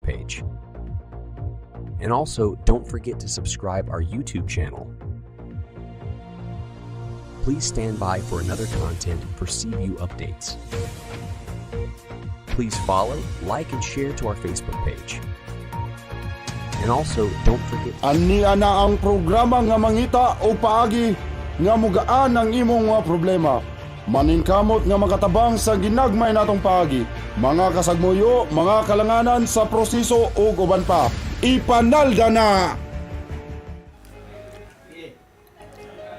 page. And also, don't forget to subscribe our YouTube channel. Please stand by for another content for Cebu Updates. Please follow, like, and share to our Facebook page. And also, don't forget Ani ana ang programa nga mangita og paagi nga mugaan ang imong mga problema. Maningkamot nga makatabang sa ginagmay natong paagi. Mga kasagmuyo, mga kalanganan sa proseso ug uban pa. Ipanalda na!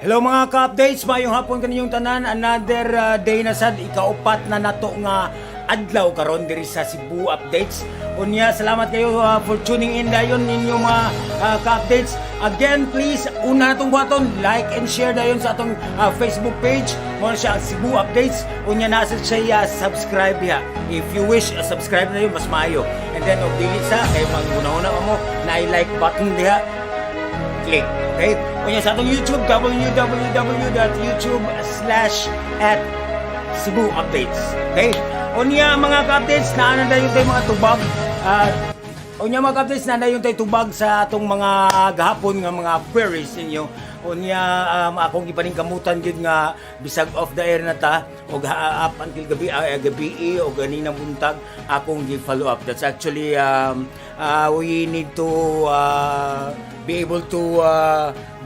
Hello, mga ka-updates, maayong hapon kaninyong tanan. Another day na sad, ikaupat na nato nga adlaw karon diri sa Cebu Updates. Unya, salamat kayo for tuning in dayon ninyong mga ka-updates. Again, please, una natong buhaton, like and share dayon sa atong Facebook page. Mao na siya ang Cebu Updates. Unya na sa siya subscribe diha. If you wish, subscribe na yun, mas maayo. And then, og dili sa, kay manghuna-huna mo, na like button diha, click. Okay? Unya sa atong YouTube, www.youtube/@CebuUpdates. Okay? Unya, mga ka-updates, naa na dayon tay mga tubag. Unya, mga ka-updates, naa dayon tay tubag sa atong mga gahapon nga mga queries ninyo. Unya akong gipaningkamutan gyud nga bisag off the air na ta og up until gabi gabi o ganinang buntag akong gi-follow up. That's actually we need to be able to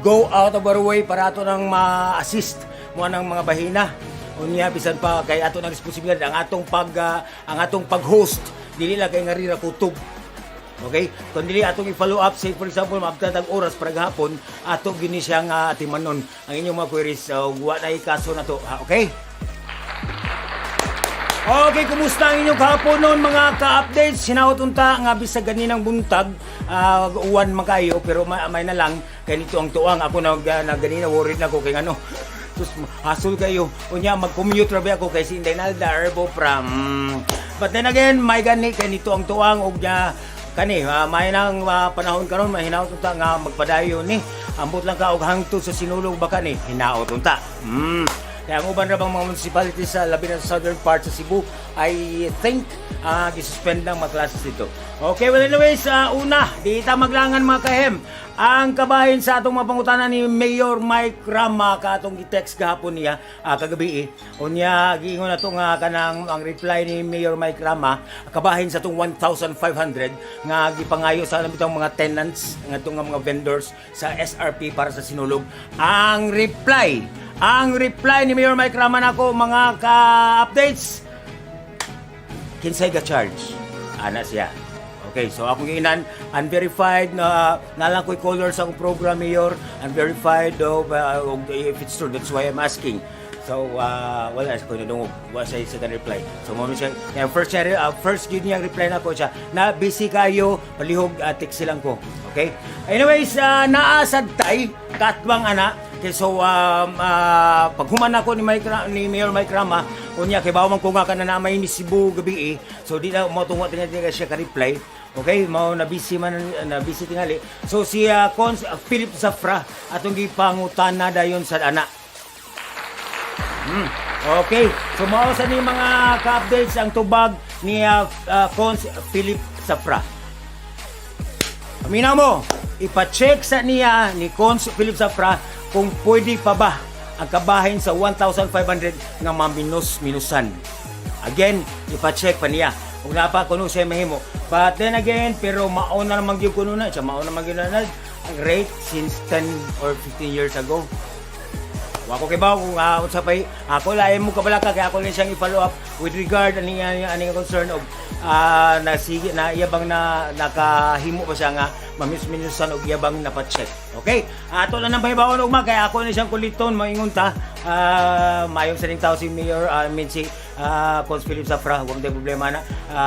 go out of our way para ato nang ma-assist mo ng mga bahina. Unya bisan pa kay ato nang responsibilidad ang atong pag-host, dili lang kay nga rira kutob. Okay? Kung dili atong i-follow up, say for example, maabtan ang oras para gahapon, ato gini siya nga atimanon ang inyong mga queries. So, wa na kaso na to. Ha, okay? Okay, kumusta ang inyong kahapon noon, mga ka-updates? Hinaot unta nga bisag ganinang buntag, uwan man kayo, pero may na lang kay nito ang tuang ako na ganina worried na ko kay ano. Sus, hasol kayo. Unya mag-commute ra ba ako kay si Inday Nalda Erbo from. But then again, may gani kay nito ang tuang ug nya kani may nang panahon karon, mahinaot unta nga magpadayon ni. Ambot lang ka og hangtod sa Sinulog ba kani, hinaot unta. Kaya ang uban ra bang mga municipalities sa labi na sa southern part sa Cebu, I think gisuspend ng mga classes dito. Okay, well, anyways, una, di ta maglangan, mga kahem. Ang kabahin sa atong mga pangutana ni Mayor Mike Rama katong gi-text gahapon niya kagabi eh. Unya giingon nato nga kanang ang reply ni Mayor Mike Rama kabahin sa atong 1,500 nga gipangayo sa bitong mga tenants nga itong mga vendors sa SRP para sa Sinulog. Ang reply ni Mayor Mike Rama nako, mga ka-updates, kinsay ga charge ana siya. Okay, so akong giinan, unverified na nalang ko'y caller sa akong program, Mayor, unverified though, if it's true, that's why I'm asking. So, wala sa ko nadungog, wala siya second reply. So, mo siya, kaya first siya, first yun niyang reply na ko siya, na busy kayo, palihog, text silang ko. Okay? Anyways, naasad tay, katwang ana, okay, so paghuman ako ni Mayor Mike Rama, unya kay bawang ko nga kana na may ni Cebu gabi eh. So di na mo tungwa tingali siya ka reply. Okay, mao na busy man, na busy tingali. So si Cons Philip Zafra atong gipangutana dayon sa ana. Okay, so mao sa ni, mga ka-updates, ang tubag ni Cons Philip Zafra. Paminaw mo, ipa-check sa niya ni Cons Philip Zafra kung pwede pa ba ang kabahin sa 1,500 nga maminus-minusan. Again, ipa-check pa niya. Kung napa kuno siya mahimo. But then again, pero mauna naman gyud kuno na siya, mauna naman gyud na ang rate since 10 or 15 years ago. Wa ko kibaw kung unsa pay ako lain mo kabalaka kay ako lang siyang i-follow up with regard ani ani ani nga concern og na sige na iya bang na nakahimo ba siya nga mamis-minusan og iya bang napa-check. Okay? Ato lang nang pahibaon ugma kay ako na siyang kuliton maingon ta maayong sa ning tao si Mayor, I mean si Cons Philip Zafra, wa man problema na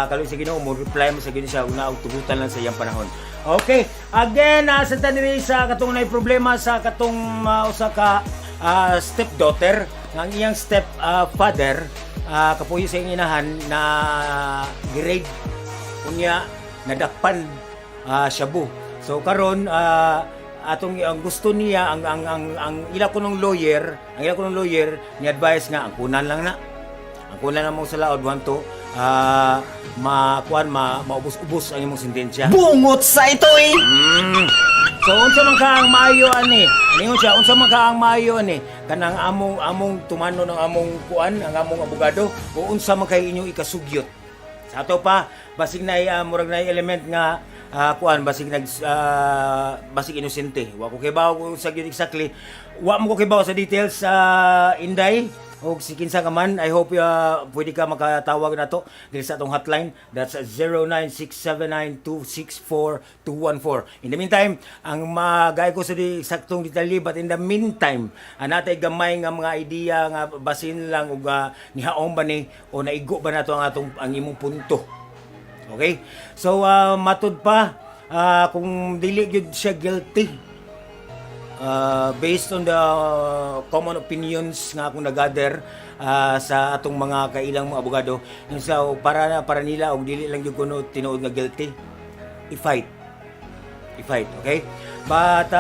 kaluoy sa Ginoo mo reply mo sa Ginoo siya una og tugutan lang sa iyang panahon. Okay, again sa diri sa katong nay problema sa katong usa ka stepdaughter nga ang iyang step father kapuyo sa iyang inahan na grade unya nadakpan shabu. So karon atong ang gusto niya ang ila kunong lawyer, ang ila kunong lawyer ni advice nga ang kunan lang na. Ang kulang na mong sa laod wanto ma kuan ma maubos-ubos ang imong sentensya. Bungot sa ito eh. So unsa man ka ang maayo ani? Ningon siya, unsa man ka ang maayo ani? Kanang among tumano ng among kuan, ang among abogado, o unsa man kay inyong ikasugyot? Sa ato pa, basig na murag na element nga kuan, basig nag basig inosente. Wa ko kibaw kung sa gyud exactly. Wa mo ko kibaw sa details sa Inday og si kinsa ka man. I hope pwede ka makatawag nato diri sa atong hotline. That's 09679264 214. In the meantime, ang magay ko sa di saktong detalye, but in the meantime, natay gamay nga mga idea nga basin lang og nihaom ba ni o naigo ba nato ang atong ang imong punto. Okay? So matud pa kung dili gyud siya guilty, based on the common opinions nga akong nagather sa atong mga kailang mga abogado yung sa para nila, og dili lang gyud kuno tinuod nga guilty, i-fight, i-fight, okay? But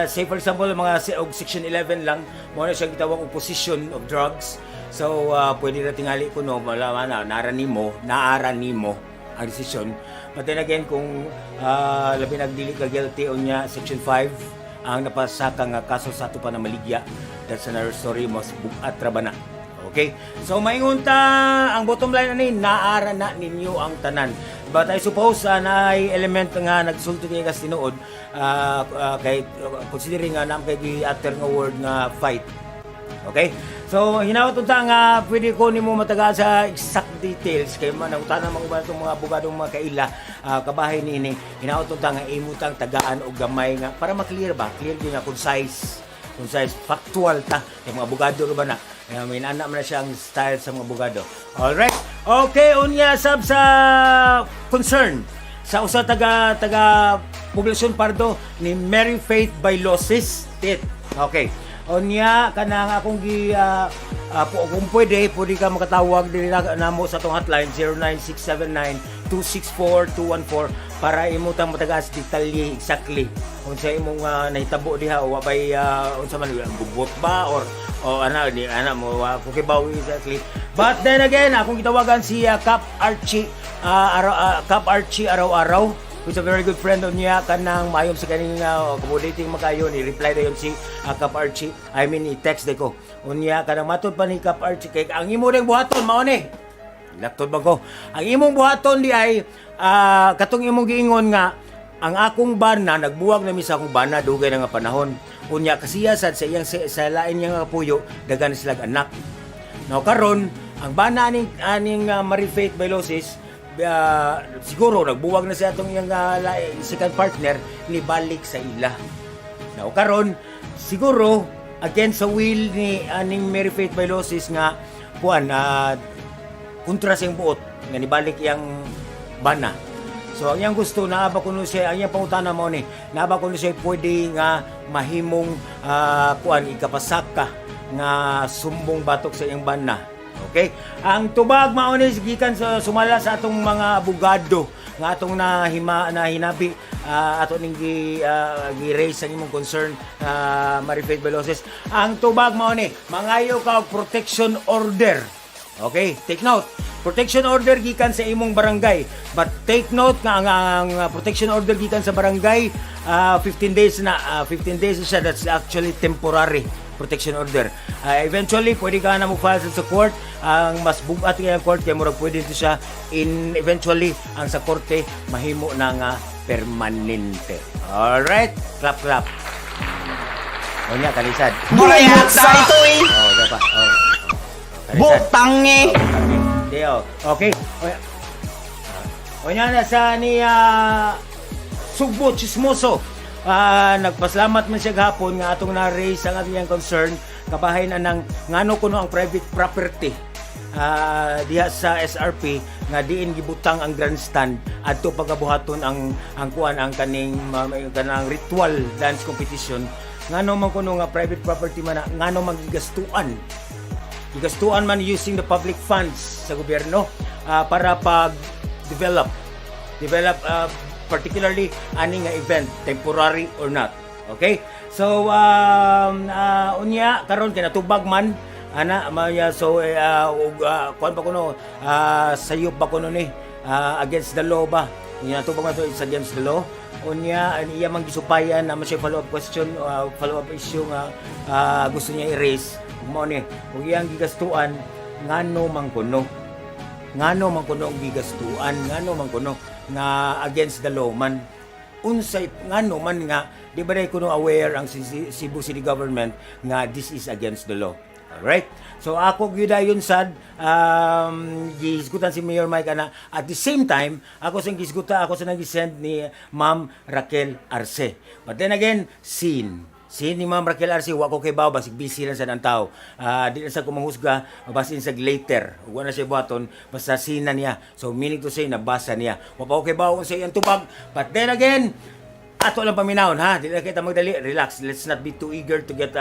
say for example mga og section 11 lang mo na siya gitawag og possession of drugs, so pwede ra tingali kuno wala na nara nimo, naara nimo ang desisyon. But then again, kung labi nagdili ka guilty, unya section 5 ang napasaka nga kaso sa ato pa na maligya, that's another story, mas bugat ra ba na. Okay? So maingon ta, ang bottom line ani, naara na ninyo ang tanan. But I suppose naay element nga nagsulti kay kas tinuod kay considering nga naam kay gi-utter nga word nga "fight". Okay? So hinawat unta nga pwede ko nimo matagaan sa exact details kay man nangutana mga uban itong mga abogadong mga kaila kabahin niini. Hinawat unta nga imo tang tagaan og gamay nga para ma-clear ba? Clear gyud nga concise, concise, factual ta. Kay mga abogado ra ba na? Kaya may anak man na siya ang style sa mga abogado. Alright. Okay, unya sab sa concern sa usa taga taga poblasyon Pardo ni Mary Faith Bailosis Tit. Okay. Unya kanang akong gi kung pwede, pwede ka makatawag diri na namo sa atong hotline 09679 264 214 para imo tang matagaan sa detalye exactly unsa imong nahitabo diha o wa bay unsa man, bubot ba or o ana di ana mo, wa ko kibaw exactly. But then again, akong gitawagan si Cap Archie araw, Cap Archie araw-araw, who's a very good friend of niya, kanang maayom sa kaning accommodating makayo ni reply dayon si Cap Archie, I mean, i-text day ko. Unya kanang matud pa ni Cap Archie kay ang imo ring buhaton mao ni. Laktod ba ko? Ang imong buhaton di ay katong imong giingon nga ang akong bana, nagbuwag na mi sa akong bana dugay na nga panahon. Unya kasiya sad sa iyang sa lain niya nga kapuyo, daghan sila anak. Now karon ang bana aning aning Marie Faith Bailosis, siguro nagbuwag na siya atong iyang second partner, ni balik sa ila. Now karon siguro against sa will ni aning Mary Faith Bailosis nga kuan kontra sa iyang buot nga nibalik iyang bana. So ang iyang gusto, naa ba kuno siya, ang iyang pangutana mo ni, naa ba kuno siya pwede nga mahimong kuan, ikapasaka nga sumbong batok sa iyang bana. Okay? Ang tubag mao ni gikan sa sumala sa atong mga abogado nga atong nahima na hinabi ato ning gi gi-raise ang imong concern, Marifet Veloses. Ang tubag mao ni, mangayo ka og protection order. Okay, take note. Protection order gikan sa imong barangay. But take note nga ang protection order gikan sa barangay, 15 days na, 15 days na siya. That's actually temporary protection order. Eventually pwede ka na mo file sa court. Ang mas bugat nga ang court kay murag pwede to siya in eventually ang sa korte mahimo na nga permanente. Alright, clap clap. Unya kalisad. Bungot sa ito eh. Oh, dapat. Oh. Kalisad. Butang eh. Hindi, oh. Okay. O nya na sa ni Sugbo Chismoso. Nagpasalamat man siya gahapon nga atong na-raise ang atong concern kabahin na ng ngano kuno ang private property diha sa SRP nga diin gibutang ang grandstand adto pagabuhaton ang kuan, ang kaning kanang ritual dance competition. Ngano man kuno nga private property man na, ngano man gigastuan, gigastuan man using the public funds sa gobyerno para pag develop develop particularly ani nga event, temporary or not. Okay, so unya karon kinatubag man. Ana maya, so ug kuan pa kuno, sayop ba kuno ni, against the law ba? Unya tubag man to, it's against the law. Unya ang iya man gisupayan na siya follow up question, follow up issue nga gusto niya i-raise mao ni kung iyang gigastuan, ngano man kuno ang gigastuan, ngano man kuno nga against the law man, unsay ngano man nga di ba dai kuno aware ang Cebu City Government nga this is against the law? Alright? So ako gyud dayon sad gihisgutan si Mayor Mike ana. At the same time, ako sang gihisgutan, ako sa nag-send ni Ma'am Raquel Arce. But then again, seen ni Ma'am Raquel Arce, wa ko kay baw, basig busy lang sa ang tao. Di na sa ko manghusga, basin sa later. Ug na siya buhaton, basta seen na niya. So meaning to say, nabasa niya. Wa pa ko kay baw sa iyang tubag. But then again, ato lang paminawon ha, di lang kita magdali, relax. Let's not be too eager to get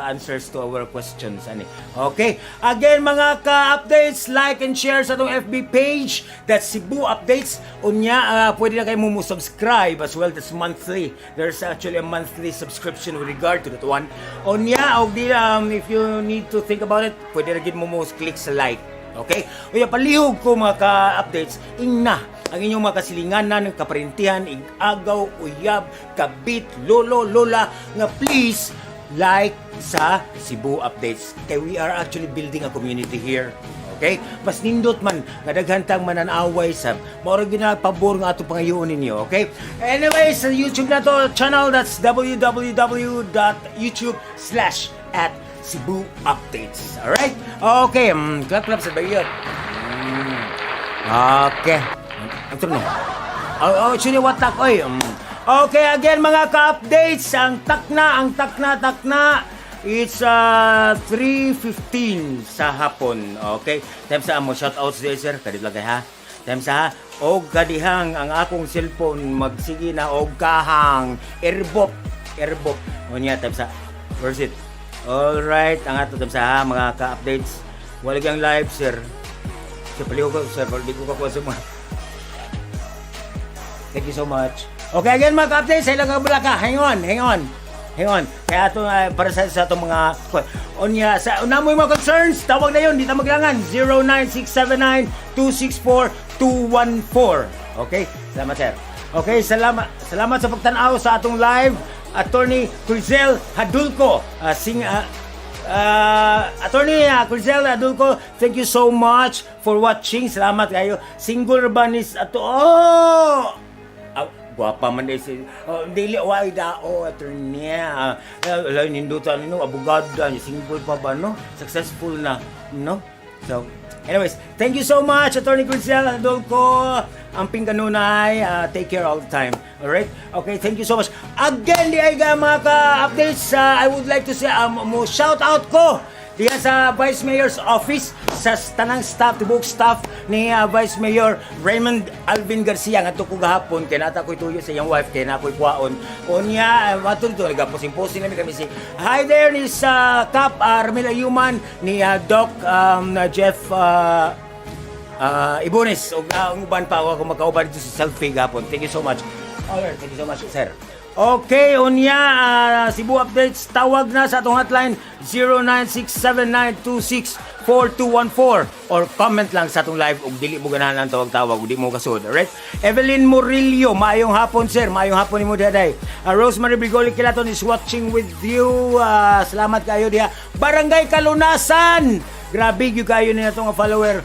answers to our questions ani. Okay? Again, mga ka-updates, like and share sa atong FB page. That's Cebu Updates. Unya, pwede na kayo mo subscribe as well. That's monthly. There's actually a monthly subscription with regard to that one. Unya, og di, if you need to think about it, pwede na gid mo click sa like. Okay? Unya, palihog ko, mga ka-updates, ingna ang inyong mga kasilinganan, kaparintihan, ig-agaw, uyab, kabit, lolo, lola, nga please like sa Cebu Updates. Kay we are actually building a community here. Okay? Mas nindot man nga daghan tang mananaway sa mao ra gyud na pabor nga ato pangayoon ninyo, okay? Anyway, sa YouTube na to channel, that's www.youtube/@CebuUpdates. Alright? Okay, clap clap sa bayot. Okay. Ang turno. Oh, actually, what tak, oy. Okay, again, mga ka-updates, ang takna, takna. It's 3:15 sa hapon. Okay? Time sa mo shout outs di sir, kadit lang kay ha. Time sa ha. Og kadihang ang akong cellphone magsige na og kahang airbop, airbop. Unya time sa. Where's it? All right, ang ato time sa ha, mga ka-updates. Wala gyang live, sir. Sa palihog ko, sir, di ko kakuha sa mga. Thank you so much. Okay, again, mga ka-updates, sa ilang ka. Hang on, hang on. Hang on. Kaya ito, para sa atong mga unya sa una mo yung mga concerns, tawag na yun, di ta maglangan. 09679 264 214. Okay? Salamat, sir. Okay, salamat salamat sa pagtan-aw sa atong live. Attorney Crizel Hadulco. Sing, Attorney Crizel Hadulco, thank you so much for watching. Salamat kayo. Single ba ni ato? Oh! Ah, gwapa man di si, oh, dili wa dao attorney. Uh, nindutan nino abogado, single pa ba, no? Successful na, no? So, anyways, thank you so much, Attorney Crizel Hadulco. Amping kanunay, take care all the time. Alright? Okay, thank you so much. Again, di ay ga mga ka-updates, I would like to say, mo shout out ko diya sa Vice Mayor's office, sa tanang staff, tibok staff ni Vice Mayor Raymond Alvin Garcia. Ngadto ko gahapon kay nata ko'y tuyo sa iyang wife kay na ko'y kuwaon. Unya ato dito nagaposing-posing namin kami si hi there ni sa Kap Ramil Ayuman, ni Doc Jeff Ibones ug ang uban pa ako makauban dito sa selfie gahapon. Thank you so much. Alright, thank you so much, sir. Okay, unya, Cebu Updates, tawag na sa atong hotline 09679264214 or comment lang sa atong live ug dili mo ganahan ang tawag-tawag ug di mo kasud. Alright? Evelyn Murillo, maayong hapon, sir, maayong hapon nimo diha. Rosemary Brigoli Kilaton is watching with you. Salamat kayo diha. Barangay Kalunasan. Grabe gyud kayo ni atong follower,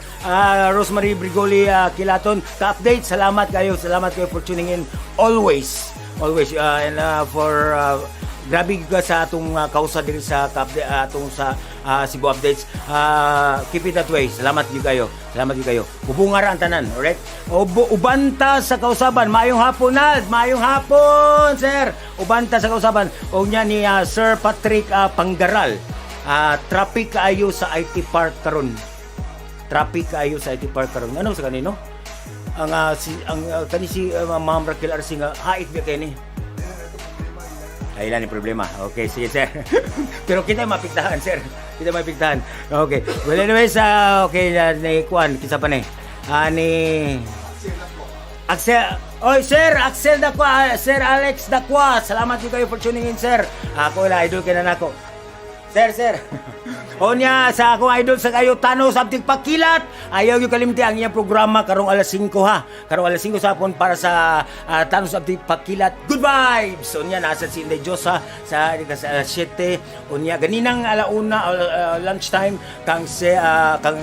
Rosemary Brigoli Kilaton. Ka-update, salamat kayo. Salamat kayo for tuning in always. Always and for grabe gyud ka sa atong kausa diri sa atong sa Cebu Updates. Keep it that way. Salamat gyud kayo. Salamat gyud kayo. Bubunga ra ang tanan, alright? Ubanta sa kausaban. Maayong hapon na. Maayong hapon, sir. Ubanta sa kausaban. Og nya ni Sir Patrick Panggaral. Traffic kaayo sa IT Park karon. Traffic kaayo sa IT Park karon. Ano sa kanino? Ang si ang kani si Ma'am Raquel Arce nga hait ba kay ni? Ay, ilan yung problema. Okay, sige, sir. Pero kita mapiktahan, sir. Kita mapiktahan. Okay. Well, anyways, okay, ni Kwan, kisa pa ni. Ni Axel, oy sir, Axel Dakwa, Sir Alex Dakwa. Salamat din kayo for tuning in, sir. Ako la idol kay na nako. Sir, sir. O niya, sa akong idol sa kayo, Thanos Abtik Pakilat. Ayaw yung kalimti ang iyang programa karong alas 5 ha. Karong alas 5 sa hapon para sa Thanos Abtik Pakilat. Good vibes! O niya, nasa si Inday Diyosa sa alas 7. O niya, ganinang alauna, lunchtime, kang, se, kang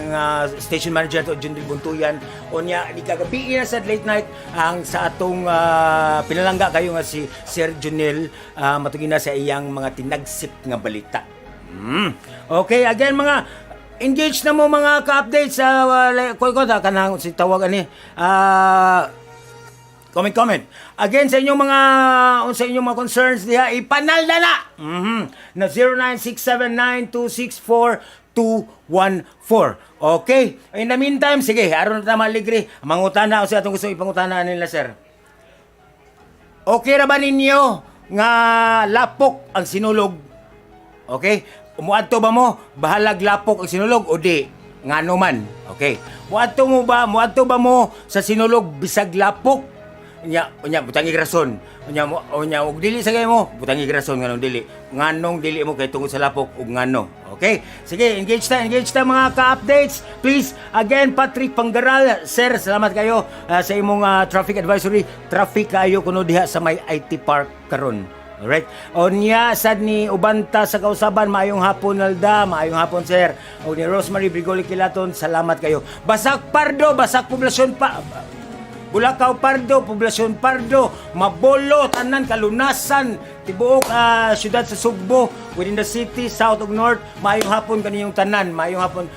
station manager to, Jundil Buntuyan. O niya, di kagabi na sa late night ang sa atong pinalangga kayo nga si Sir Junel matugin na sa iyang mga tinagsip nga balita. Okay, again mga engage na mo mga ka-update sa ko ko ta kanang si tawag ani. Comment, comment. Again sa inyong mga unsa inyong mga concerns diha ipanalda na. Na 09679264 214. Okay. In the meantime, sige, aron na ta maligri. Mangutana o sa atong gusto ipangutana nila, sir. Okay ra ba ninyo nga lapok ang Sinulog? Okay? Muadto ba mo? Bahalag lapok ang Sinulog o di? Ngano man. Okay. Muadto mo ba? Muadto ba mo sa Sinulog bisag lapok? Unya, unya butangig rason. Unya mo, unya og dili sa kay mo, butangig rason nganong dili. Nganong dili mo kay tungod sa lapok ug ngano. Okay? Sige, engage ta mga ka-updates. Please, again, Patrick Panggaral, sir, salamat kayo sa imong traffic advisory. Traffic kayo kuno diha sa may IT Park karon. Alright. Onya sad ni Ubanta sa kausaban, maayong hapon Nalda, maayong hapon sir. O ni Rosemary Brigoli Kilaton, salamat kayo. Basak Pardo, basak poblasyon pa Bulacau Pardo, Poblasyon Pardo, Mabolo, tanan Kalunasan, tibuok syudad sa Sugbo, within the city, south ug north, maayong hapon kaniyong tanan, maayong hapon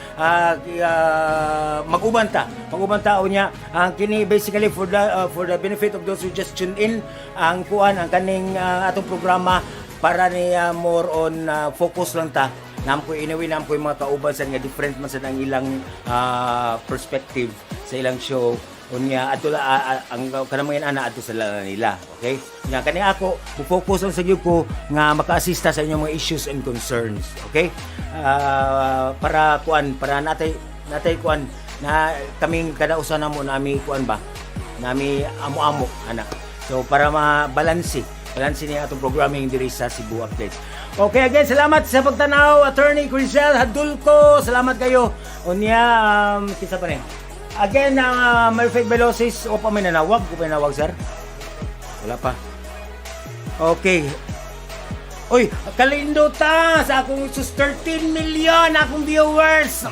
mag-uban ta. Mag-uban ta unya ang kini basically for the benefit of those who just tuned in, ang kuan ang kaning atong programa para ni more on focus lang ta nam ko anyway nam ko yung mga kauban sa nga different man sa ang ilang perspective sa ilang show. Unya adto la ang kanang mga ana adto sa la nila, okay? Nya kani ako mo-focus lang sa gyud ko nga maka-assista sa inyong mga issues and concerns, okay? Para kuan para natay kuan na kaming kada usa namo nami kuan ba nami amo-amo ana. So para ma-balanse balanse niya atong programming diri sa Cebu Updates. Okay, again, salamat sa pagtanaw, Attorney Crisel Hadulco. Salamat kayo. Unya, kinsa pa ni? Again, Marifet Velocis, o pa may nanawag? O pa may nanawag, sir? Wala pa. Okay. Uy, kalindota sa akong sus 13 million akong viewers.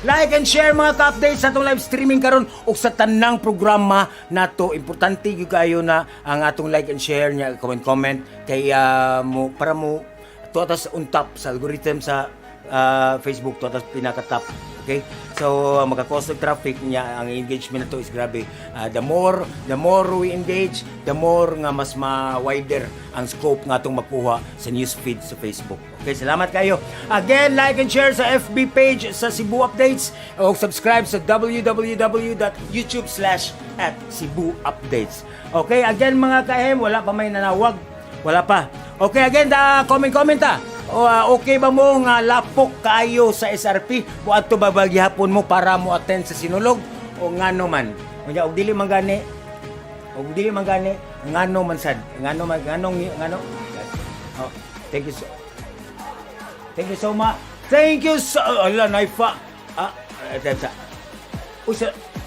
Like and share mga ka-updates sa atong live streaming karon ug sa tanang programa nato. Importante gyud kayo na ang atong like and share niya, comment comment kay mo para mo tuatas on top sa algorithm sa Facebook, tuatas pinaka top. Okay? So maka-cause og traffic niya ang engagement na to is grabe. The more we engage, the more nga mas ma-wider ang scope nga atong makuha sa news feed sa Facebook. Okay, salamat kayo. Again, like and share sa FB page sa Cebu Updates o subscribe sa www.youtube/@CebuUpdates. Okay, again mga kahem, wala pa may nanawag. Wala pa. Okay, again, da, comment, comment ta. O, okay ba mo nga lapok kaayo sa SRP? Muadto ba ba gihapon mo para mo attend sa Sinulog? O ngano man? Unya og dili man gani, og dili man gani, ngano man sad? Ngano man nganong ngano? Oh, thank you so much. Thank you so ala naifa. Ah, eh, sa. Uy,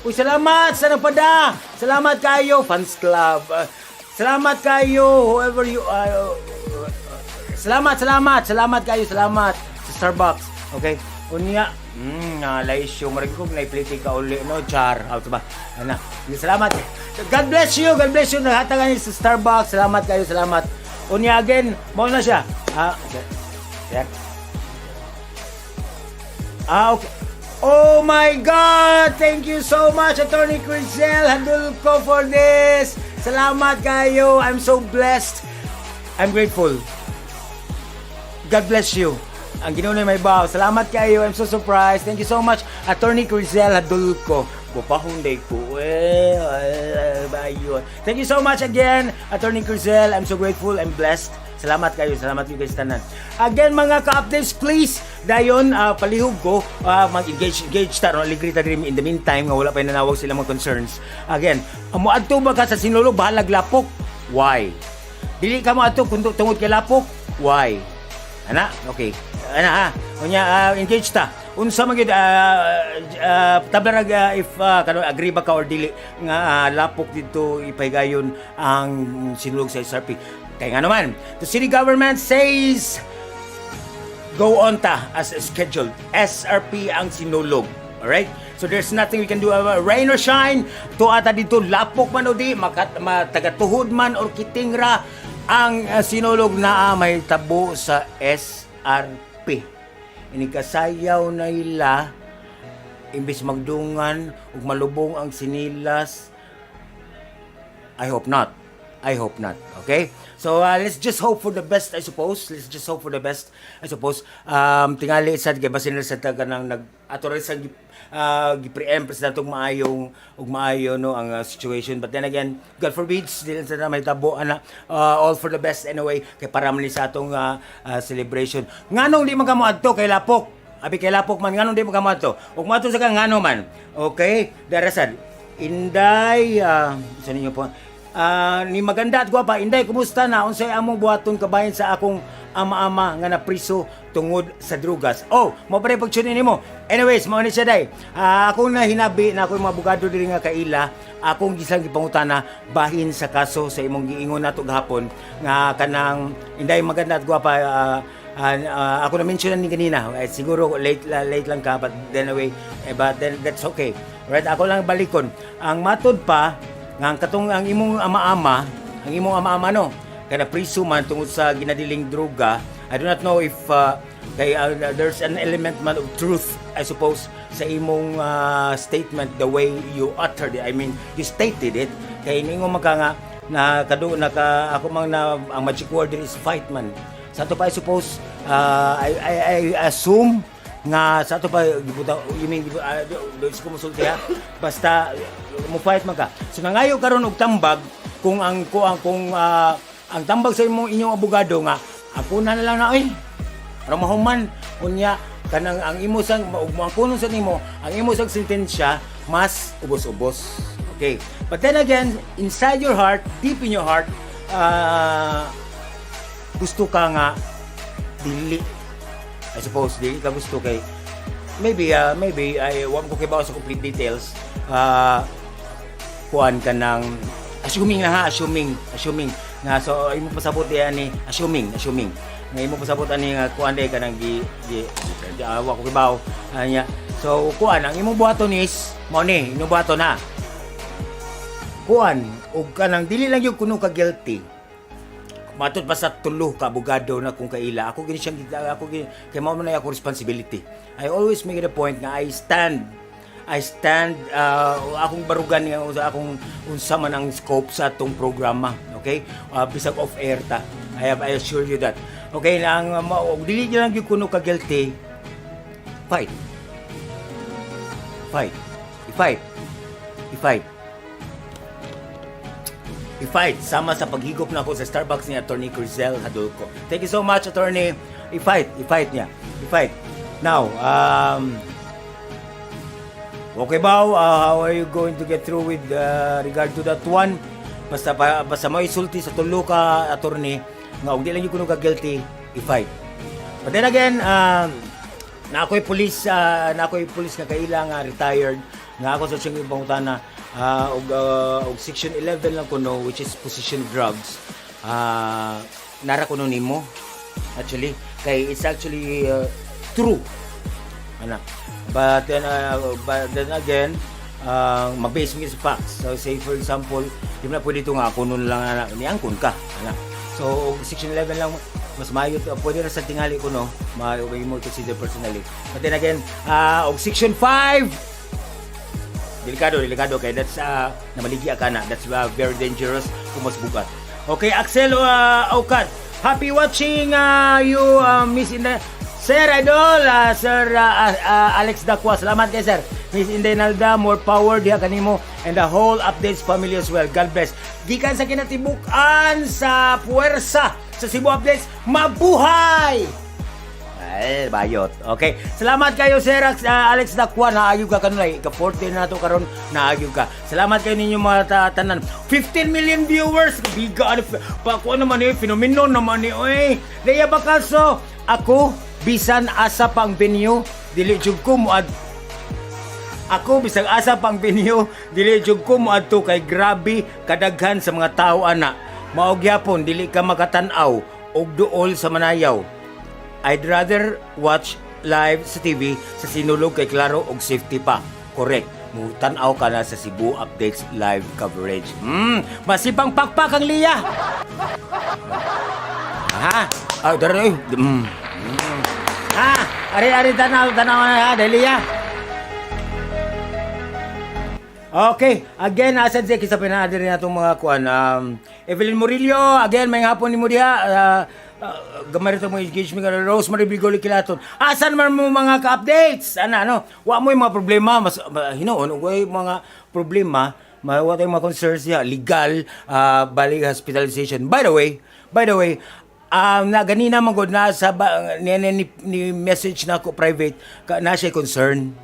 uy, salamat sa nagpada. Salamat kayo, fans club. Salamat kayo, whoever you salamat, salamat, salamat kayo, salamat sa Starbucks. Okay? Unya, nalay show marag ko na-play ka uli no char. Out ba? Ana. Salamat. God bless you, God bless you. Nahatagan niyo sa Starbucks. Salamat kayo, salamat. Unya again, mao na siya. Ah, sir. Sir. Ah, okay. Oh my God! Thank you so much, Attorney Crisel Hadulco, for this. Salamat kayo. I'm so blessed. I'm grateful. God bless you. Ang Ginoo na may baw. Salamat kayo. I'm so surprised. Thank you so much, Attorney Crisel Hadulco. Gupahunday ko. Eh, bayo. Thank you so much again, Attorney Crisel. I'm so grateful. I'm blessed. Salamat kayo. Salamat kayo guys tanan. Again, mga ka-updates, please, dayon, palihog ko, mag-engage, engage ta, no, aligri ta diri in the meantime, nga wala pa yung nanawag sila mga concerns. Again, muadto ba ka sa Sinulog, bahalag lapok? Why? Dili ka mo adto kung tungod kay lapok? Why? Ana? Okay. Ana ha. Unya engage ta. Unsa man gyud tabla rag if kano agree ba ka or dili nga lapok dito ipahigayon ang sinulog sa SRP. Kay nga naman, the city government says go on ta as scheduled. SRP ang sinulog. Alright? So there's nothing we can do about rain or shine. Tuwa ta dito lapok man o di, makat, matagatuhod man or kitingra ang sinulog na may tabo sa SRP. Inikasayaw na ila imbis magdungan ug malubong ang sinilas. I hope not. I hope not. Okay? So let's just hope for the best, I suppose. Let's just hope for the best, I suppose. Tingali sad kay basin sa taga nang nag ato rin sa gi-preempt sa natong maayong ug maayo no ang situation. But then again, God forbids dili sa na may tabo ana. All for the best anyway kay para man ni sa atong celebration. Nganong di man ka moadto kay lapok? Abi kay lapok man, nganong di man ka moadto? Ug moadto sa ka, ngano man? Okay? Darasad. Inday, sa ninyo po. Ni maganda at gwapa, Inday, kumusta na? Unsay among buhaton kabahin sa akong ama-ama nga napriso tungod sa drugas? Oh, mo pa rin pag nimo. Anyways, mao ni siya day. Akong nahinabi na ako yung mga abogado diri nga kaila, akong gisang gipangutana bahin sa kaso sa imong giingon nato gahapon nga kanang Inday maganda at gwapa, ako na mention na ni kanina eh, siguro late late lang ka, but then anyway eh, but then that's okay, right? Ako lang balikon ang matod pa nga ang katong ang imong ama-ama, ang imong ama-ama no, kada priso man tungod sa ginadiling droga. I do not know if kay there's an element man of truth, I suppose, sa imong statement, the way you uttered it, I mean, you stated it, kay ningo maka nga na kadu naka ako mang na ang magic word is fight man. Sa ato pa, I suppose, I assume nga sa ato pa gibuta, you mean do ko musulti ha, basta mo fight man ka. So nangayo karon og tambag kung ang tambag sa imong inyong abogado nga ako na lang na ay para mahuman unya kanang ang imo sang ug mo ang kuno sa nimo ang imo sang sentensya mas ubos-ubos. Okay, but then again, inside your heart, deep in your heart, gusto ka nga dili. I suppose dili ka gusto kay maybe I wa ko kibaw sa complete details, kuan ka ng assuming na ha, assuming assuming nga so imo pasabot diyan ni assuming assuming nga imo pasabot ani nga kuan day ka nang gi, gi, gi wa ko kibaw anya. So kuan ang imong buhaton is mao ni imong buhaton na kuan og kanang dili lang yung kuno ka guilty. Matod pa sa tulo ka abogado na kung kaila ako gini siyang ako gini kay mao man na ako responsibility. I always make it a point nga I stand akong barugan nga sa akong unsa man ang scope sa atong programa, okay? Bisag off air ta, I assure you that. Okay lang og dili lang gyud kuno ka guilty, fight, fight, i-fight, i-fight, i-fight sama sa paghigop na ako sa Starbucks ni Attorney Crizel Hadulco. Thank you so much, Attorney. I-fight, i-fight niya. I-fight. Now, okay ba? How are you going to get through with regard to that one? Basta pa, basta mo isulti sa tulo ka attorney nga og di lang yung kuno ka guilty, i-fight. But then again, na ako'y police nga kaila nga retired nga ako sa siyang pangutana og section 11 lang kuno, which is possession drugs, nara kuno nimo actually kay it's actually true ana. But then again, mag-base mo sa facts. So say for example, di mo na pwede ito nga kuno lang ana, niangkon ka ana. So og section 11 lang mas maayo to, pwede ra sa tingali ko no, maayo mo consider personally. But then again, og section 5, delikado, delikado kay that's namaligya ka na. That's very dangerous kung mas bugat. Okay, Axel Aucat, happy watching you, Miss Inday. Sir Idol, Sir Alex Dakwa, salamat kay sir. Miss Inday Nalda, more power diha kanimo and the whole Updates family as well. God bless. Gikan sa kinatibuk-an sa puwersa sa Cebu Updates, mabuhay! Ay, bayot. Okay. Salamat kayo, Sir Alex Dakwa. Naayog ka kanunay. Ika-14 na to karon, naayog ka. Salamat kayo ninyo mga tanan. 15 million viewers. Biga, ano, pa, kuha naman eh. Phenomenon naman eh. Oy. Leia Bakaso. Ako, Bisan asa pang venue, dili jud ko moad. Ako, bisag asa pang venue, dili jud ko moadto kay grabe kadaghan sa mga tao ana. Mao gyapon dili ka makatan-aw og duol sa manayaw. I'd rather watch live sa TV sa Sinulog kay klaro og safety pa. Correct. Mutan-aw ka na sa Cebu Updates live coverage. Masipang pakpak ang liya. Ha? Ay, dara eh. Ha? Ari-ari tanaw, tanaw na ha, dali ya. Okay, again, asa siya kita pinaadi rin atong mga kuan. Evelyn Murillo, again, may hapon ni mo diha. Gamay rin mga engagement ka Rosemary Bigoli Kilaton. Asan man mo mga ka-updates? Ana, ano? Wa mo yung mga problema. Mas, hinuon, wa yung mga problema. Wa tayong mga concerns diha. Legal, balik hospitalization. By the way, na ganina man gud na sa ba, ni message na ako private ka, na siya concern.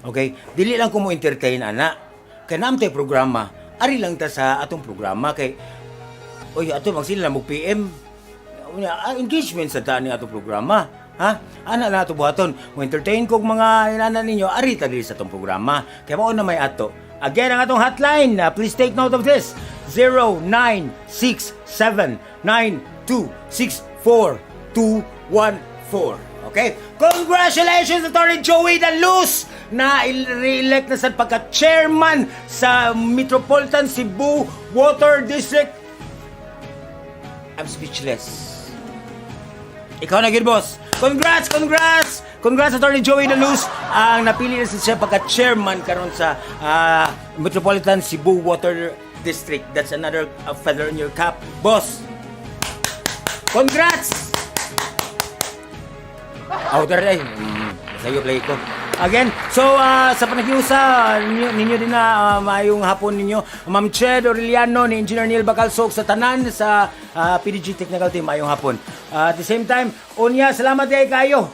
Okay? Dili lang ko mo entertain ana. Kay naam tay programa. Ari lang ta sa atong programa kay oy ato magsila mo PM. Unya, engagement sa daan ni atong programa. Ha? Ana na ato buhaton. Mo entertain kog mga inana ninyo, ari ta diri sa atong programa. Kay mao na may ato. Again, ang atong hotline, please take note of this. 0967 926 4214. Okay? Congratulations, Attorney Joey Da Luz, na re-elect na sa pagka-chairman sa Metropolitan Cebu Water District. I'm speechless. Ikaw na, good boss. Congrats, congrats! Congrats, Attorney Joey Da Luz. Ang napili na siya pagka-chairman karon sa Metropolitan Cebu Water District. That's another feather in your cap. Boss, congrats! Oh, dara eh. Sa'yo play ko. Again, so sa panagiusa ninyo din na maayong hapon ninyo. Ma'am Ched Aureliano ni Engineer Neil Bacalsog sa tanan sa PDG Technical Team, maayong hapon. At the same time, unya salamat kay kayo.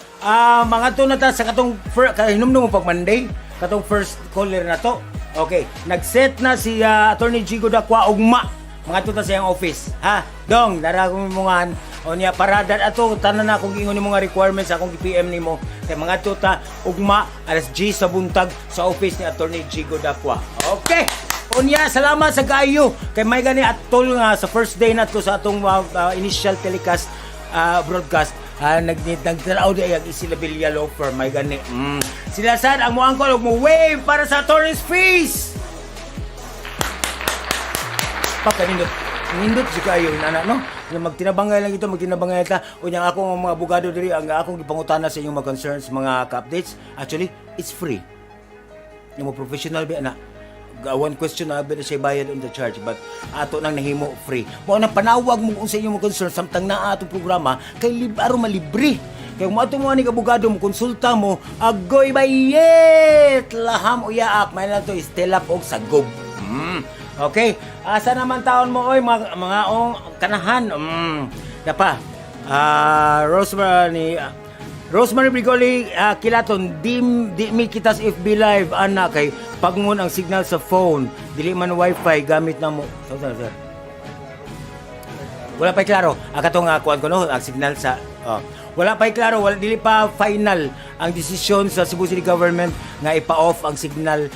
Mga to na ta sa katong kahinumdum mo pag Monday, katong first caller na to. Okay, nag-set na si Attorney Jigo Dakwa ugma. Mga to ta sa iyang office. Ha? Dong, dara ko mungan. O niya parada ato tanan na akong ingon nimo nga requirements akong PM nimo kay mga to ta ugma alas 10 sa buntag sa office ni Attorney Jigo Dakwa. Okay. Unya, salamat sa kaayo kay may gani atol nga sa first day na to sa atong initial telecast broadcast nag nagtanaw di ay ang Isilabilla Law Firm may gani. Sila sad ang moangkol og mo wave para sa attorney's fees. Pagkanindot. Nindot si kayo nana no. Nga magtinabangay lang ito, magtinabangay ta. Unya ang akong mga abogado diri ang akong gipangutana sa inyong mga concerns, mga ka-updates. Actually, it's free. Yung mo professional ba na one question na ba siya bayad on the charge but ato nang nahimo free. Mao na panawag mo kung sa inyong mga concern samtang naa atong programa kay aron malibre. Kay kung ato mo ani abogado mo konsulta mo, agoy bayet laham uyaak may na to istelap og sagob. Okay, asa naman taon mo oy mga ong kanahan. Dapa. Rosemary ni Rosemary Brigoli Kilaton, di mi kita sa FB Live ana kay pagngon ang signal sa phone, dili man wifi gamit na mo. Sir, sir, sir. Wala pa klaro. Ang katong kuan ko no, ang signal sa oh. Wala pa klaro, wala dili pa final ang desisyon sa Cebu City Government nga ipa-off ang signal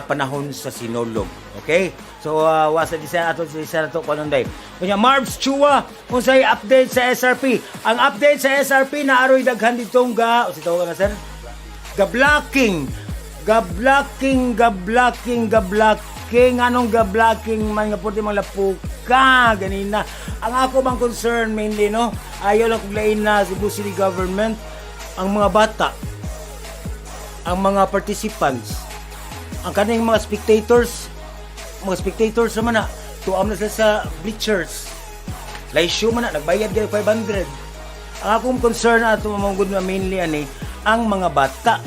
panahon sa Sinulog. Okay? So wasa di sa ato sa ato kuan day. Unya Marbs Chua, unsay update sa SRP? Ang update sa SRP na aroy daghan ditong ga, o si tawag na sir? Ga-blocking. Ga-blocking, ga-blocking, ga-blocking. Anong ga-blocking man nga pwede mga lapuka ganina. Ang ako bang concern mainly no, ayaw lang kung lain na Cebu City Government ang mga bata, ang mga participants, ang kaning mga spectators naman na, tuam na sila sa bleachers. Laisyo man na, nagbayad kayo 500. Ang akong concern ato mga good na mainly ani, ang mga bata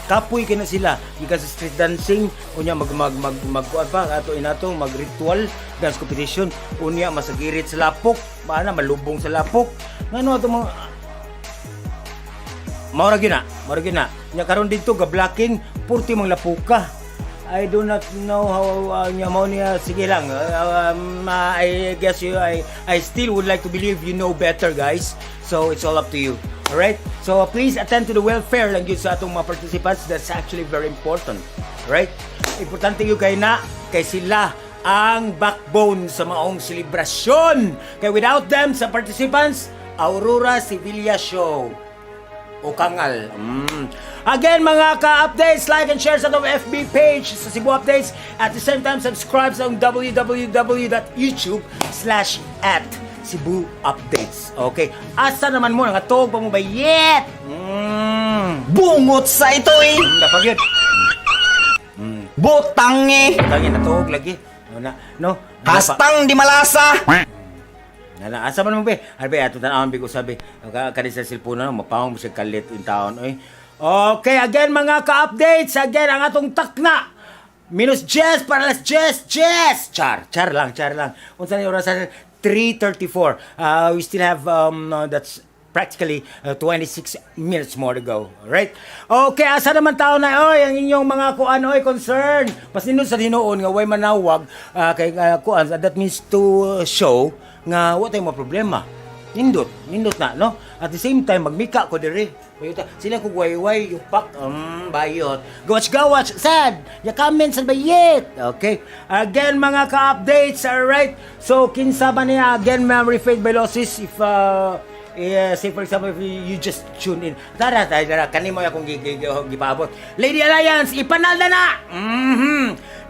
kapoy kay na sila gikan sa street dancing, unya mag mag mag mag kuan pa ato inato mag ritual dance competition, unya masagirit sa lapok maana malubong sa lapok ngano ato mga mao ra gyud na, mao ra gyud na. Nya karon didto ga blocking purti mang lapuka. I do not know how nya mao niya sige lang. I guess you I still would like to believe you know better, guys. So it's all up to you. Alright? So please attend to the welfare lang gyud sa atong mga participants. That's actually very important. Alright? Importante gyud kay na kay sila ang backbone sa maong selebrasyon. Kay without them sa participants, Aurora Sevilla Show o kangal. Again, mga ka-updates, like and share sa atong FB page sa Cebu Updates. At the same time, subscribe sa atong www.youtube/@CebuUpdates. Okay. Asa naman mo? Nangatog pa mo ba yet? Bungot sa ito eh. Dapat yun. Butangi. Tangin, natuog lagi. No, na, no? Hastang di malasa. Nana, asa man mo be? Ano be, ato tan-awon bi ko sabi. Kani sa cellphone na mapawong mo siya kalit in taon oy. Okay, again mga ka-updates, again ang atong takna. Minus Jess para las Jess, Jess. Char, char lang, char lang. Unsa ni oras? 3:34. We still have that's practically 26 minutes more to go. Alright? Okay, asa naman tao na oy ang inyong mga kuan oy concern. Pasindot sa hinuon nga way manawag kay kuan, that means to show nga wa tay mga problema. Nindot, nindot na, no? At the same time, magmika ko dire. Mayuta, sila ko wayway, yupak, bayot. Gawach gawach, sad, ya comment sad bayit. Okay. Again, mga ka-updates, alright? So, kinsa ba niya, again, memory fade by losses, if, say for example, if you just tune in. Tara, tara, tara, kani mo akong gipaabot. Lady Alliance, ipanalda na!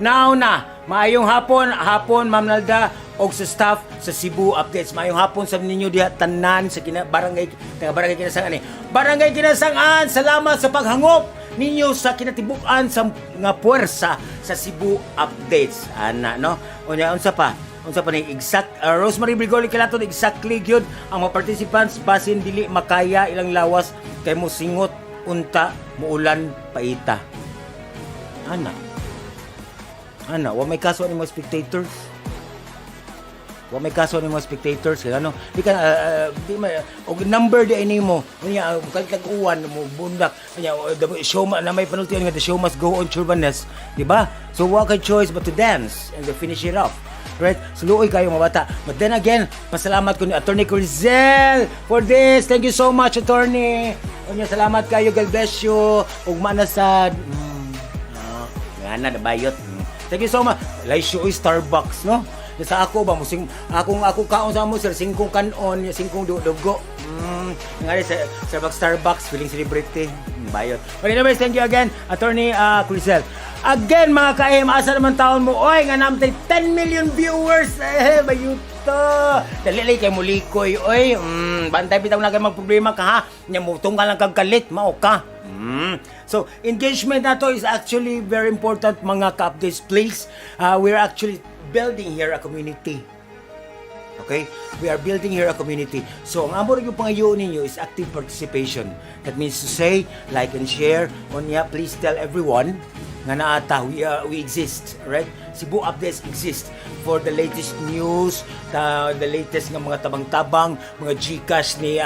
Now na, maayong hapon, hapon, Ma'am Nalda, og sa staff sa Cebu Updates. Maayong hapon sa ninyo diha tanan sa kina barangay, taga Barangay Kinasangan ni. Barangay Kinasangan, salamat sa paghangop ninyo sa kinatibuk-an sa nga puwersa sa Cebu Updates. Ana no. Unya unsa pa? Unsa pa ni exact Rosemary Brigoli Kilaton, exactly gyud ang mga participants basin dili makaya ilang lawas kay mo singot unta muulan paita. Ana. Ana, wa may kaso ni mga spectators. Wa may kaso ni mga spectators kay ano, di ka di ma og number di ini mo. Unya kag uwan mo bundak. Unya the show na may panultian nga the show must go on Churbanes, di ba? So wa kay choice but to dance and to finish it off. Right? So luoy kayo mga bata. But then again, pasalamat ko ni Attorney Crizel for this. Thank you so much, Attorney. Unya salamat kayo. God bless you. Ugma na sad. Ah, nga na bayot. Thank you so much. Laisyo oy Starbucks, no? Sa ako ba musing akong ako kaon sa mo sir singkong kanon, singkong dugo. Nga sa Starbucks Starbucks feeling celebrity. Bayot. But anyways, thank you again, Attorney Crizel. Again, mga ka-AM, asa naman taon mo? Oy, nga naman 10 million viewers. Eh, bayuto. Dali lang kay mulikoy, oy. Bantay bitaw na kay magproblema ka ha. Nya mo ka lang kag kalit, mao ka. So, engagement nato is actually very important, mga ka-updates. Please, we're actually building here a community. Okay? We are building here a community. So, ang amo rin yung pangayoon ninyo is active participation. That means to say, like and share. Unya, please tell everyone nga naata, we exist, right? Cebu Updates exist for the latest news, the latest nga mga tabang-tabang, mga GCash ni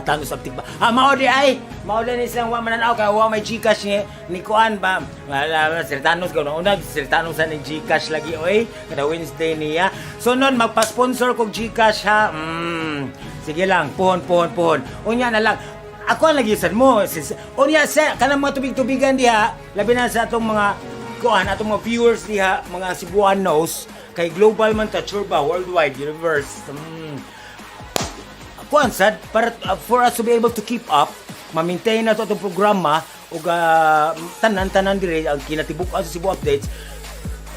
Thanos Aptikba. Ah, mao di ay, mao di ni silang wa mananaw kay wa may GCash ni kuan ba. Wala Sir Thanos ko una Sir Thanos sa ni GCash lagi oy, kada Wednesday niya. So nun magpa-sponsor kog GCash ha. Sige lang, pohon pohon pohon. Unya na lang. Ako ang lagi sad mo. Sis, unya sa kanang mga tubig-tubigan diha, labi na sa atong mga kuan, atong mga viewers diha, mga Cebuanos, kay global man ta churba, worldwide universe. Kuan sad para for us to be able to keep up, ma-maintain na to atong programa ug tanan-tanan dire ang kinatibuk-an sa Cebu Updates,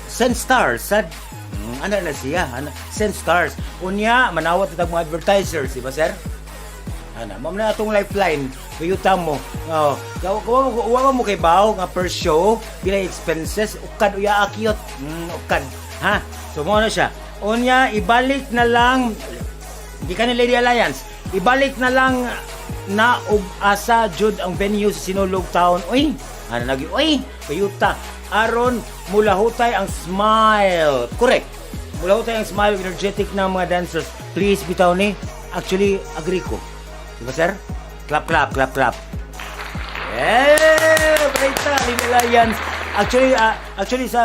send stars sad. Ana na siya ana, send stars. Unya manawat ta mga advertisers, di ba sir? Ana, mao na atong lifeline. Kayuta mo. Oh, gawa wa mo kay bawo nga per show pila expenses ukad uya akyot. Ukad. Ha? So mo na siya. Unya ibalik na lang di ka ni Lady Alliance. Ibalik na lang na og asa jud ang venue sa Sinulog Town. Uy, ana lagi uy, kayuta. Aron mulahutay ang smile. Correct. Mulahutay ang smile, energetic na mga dancers. Please bitaw ni. Actually agree ko. Diba sir? Clap, clap, clap, clap. Yeah! Balita, Lady Alliance. Actually, actually sa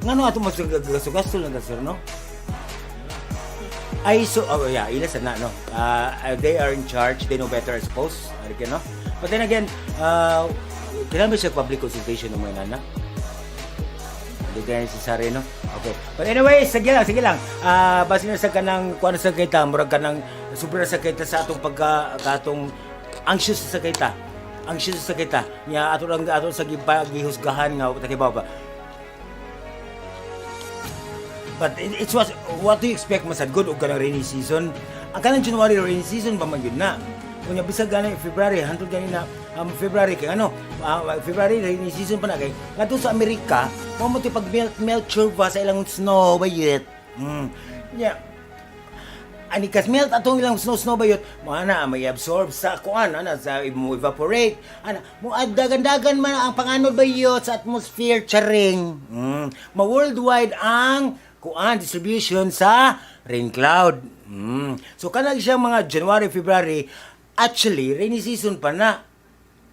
ngano ato mas gasto lang sir, no? Ay, so, oh yeah, ila sa na, no? They are in charge, they know better, I suppose. Ari no? But then again, kailangan ba siya public consultation ng mga nana? Hindi kaya necessary, no? Okay. But anyway, sige lang, sige lang. Ah, base na sa kanang kuan sa kita, murag kanang sobra sa kita sa atong pagka katong anxious sa kita. Anxious sa kita. Nya ato lang ato sa gihusgahan nga takibaw ba. But it's what do you expect masad good og kanang rainy season? Ang kanang January, rainy season pa man gyud na. Unya bisag gani February, hantod gani na February kay ano, February rainy season pa na kay ngadto sa Amerika, mo mo pag melt melt ba sa ilang snow bayit. Yeah. Ani kas melt atong ilang snow snow bayot mo ana may absorb sa kuan ana sa mo evaporate ana mo dagan-dagan man ang panganod bayot sa atmosphere, charing. Ma worldwide ang kuan distribution sa rain cloud. So kanang siya mga January, February, actually rainy season pa na.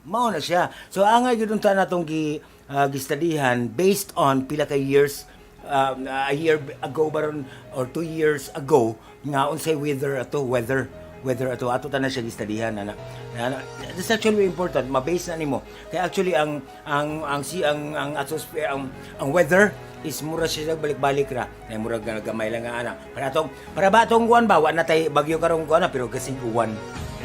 Mao na siya. So angay gyud unta natong gistudyhan based on pila ka years, a year ago baron or 2 years ago nga unsay weather ato, weather weather ato, ato tanan siya gistudyhan ana. Ana, that's actually important, ma-base na nimo kay actually ang si ang atmosphere, ang weather is mura siya balik-balik ra na murag gamay lang nga ana para atong para ba atong kuan ba, wa na tay bagyo karong kuan na pero kasing uwan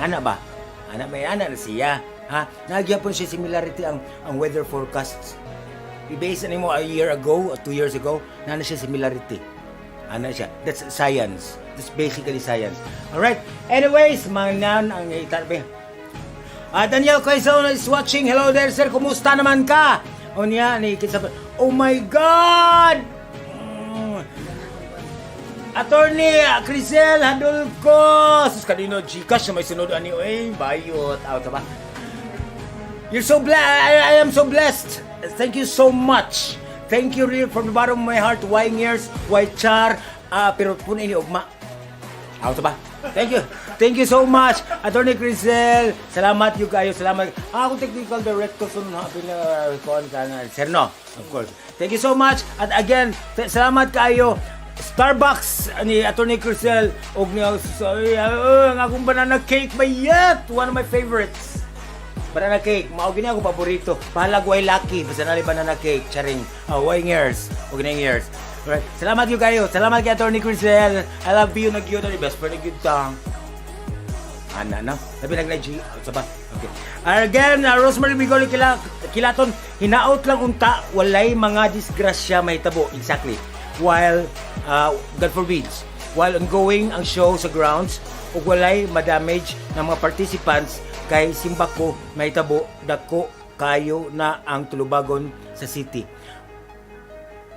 ana ba, ana may ana na siya ha, nagyapon siya similarity ang weather forecasts. I-base na nimo a year ago or 2 years ago na na siya similarity ana siya. That's science. That's basically science. Alright, anyways, manan ang itarbe. Ah, Daniel Quezon is watching. Hello there, sir. Kumusta naman ka? O niya, ni kinsa. Oh my God! Attorney Crisel Hadulko. Sus, kanino Gcash na may sunod ani oy, bayot. Out ba? You're so blessed. I am so blessed. Thank you so much. Thank you really from the bottom of my heart. Why years, why char, pero puno ini ugma. Out ba? Thank you. Thank you so much, Attorney Crisel. Salamat you kayo. Salamat. Ah, akong technical director sun happy na kuan ka na. Sir, no, of course. Thank you so much. At again, salamat kayo. Starbucks ni Attorney Crisel og ni sorry, ang akong banana cake bayat. One of my favorites. Banana cake, mao gini ako paborito. Bahalag way lucky, basta nali banana cake, charing. Oh, way years, og ning years. Alright. Salamat you kayo. Salamat kay Attorney Crisel. I love you na gyud ni best friend na gyud ta. Ana no? Labi nag G sa ba? Okay. Again, Rosemary Bigoli kila kilaton hinaot lang unta walay mga disgrasya mahitabo. Exactly. While God forbids, while ongoing ang show sa grounds ug walay madamage ng mga participants kay simbako mahitabo dako kayo na ang tulubagon sa city.